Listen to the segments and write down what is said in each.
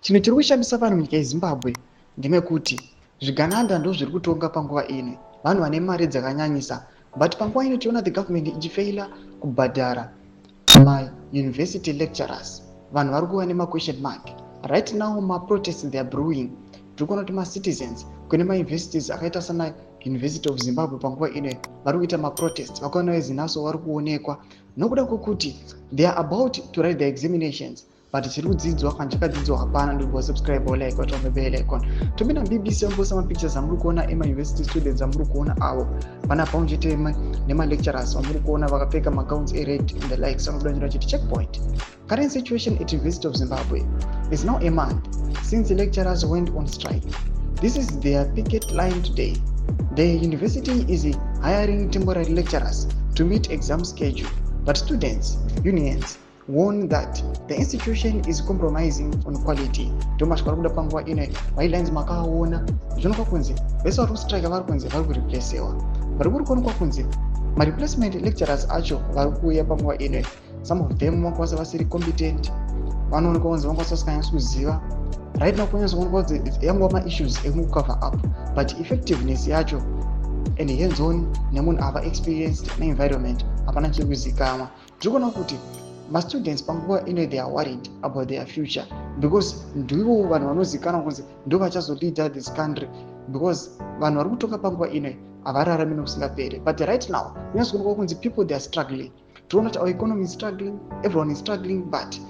Chinhu chiri kushamisa vanhu munyika yeZimbabwe ndemekuti zvigananda ndo zviri kutonga panguva ino. Vanhu vane mari dzakanyanyisa, but panguva ino tiona the government ichifeila kubhadhara mauniversity lecturers. Vanhu vari kuva nemaquestion mark right now. Maprotests, they are brewing. Tiri kuona kuti macitizens kune mauniversities akaita sana University of Zimbabwe panguva ino vari kuita maprotest. Vakaona veZINASU vari kuonekwa nokuda kwekuti they are about to write the examinations, but chiri kudzidzwa kana chakadzidzwa hapana. Ndiri subscribe, like, watombe bell icon. Topinda BBC, vamboisa mapictures amuri kuona emauniversity students amuri kuona avo pana pamwe chete nemalecturers vamuri kuona vakapfeka magowns ered and the likes. Vanobuda nyora chiti checkpoint. Current situation at University of Zimbabwe is now a month since the lecturers went on strike. This is their picket line today. The university is hiring temporary lecturers to meet exam schedule, but students unions warn that the institution is compromising on quality. Ndomasvika vari kuda panguva ino. Maheadlines makaona zvinoonekwa kunzi vese vari kustrike vari kunzi vari kureplacewa. Vari kuri kuonekwa kunzi mareplacement lecturers acho vari kuuya panguva ino, some of them vakwanisa vasiri competent, vanoonekwa kunzi vangakwanisa vasinganyatsi kuziva. Right now kunyatsoonekwa kunzi yangova maissues ekucover up, but effectiveness yacho and hands on nemunhu ava experienced neenvironment hapana chiri kuzikanwa. Tiri kuona kuti mastudents panguva ino, they are worried about their future because ndivo vanhu vanozikanwa kunzi ndo vachazoleada this country, because vanhu vari kutonga panguva ino havararami nokusingaperi. But right now kunyatsokuonekwa kunzi people, they are struggling. Tinoona kuti our economy is struggling, everyone is struggling, but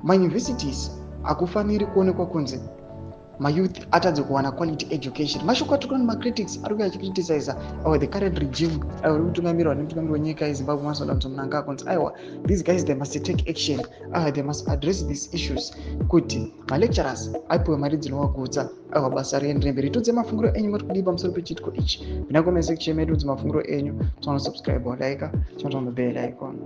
mauniversities hakufaniri kuonekwa kunzi mayouth atadze kuwana quality education. Mashoko atiri kuona, macritics ari kuya achicriticiza our the current regime ayo uri kutungamirwa nemutungamiri wenyika yeZimbabwe, Emmerson Mnangagwa, kunzi aiwa, these guys, they must take action, they must address these issues kuti malecturers aipiwe mari dzinovagutsa, aiwa, basa riendere mberi. Tudze mafungiro enyu, muri kudii pamusoro pechiitiko ichi? Pinda comment section medu, udze mafungiro enyu. Tinoona subscribe, like, tinotomba bell icon.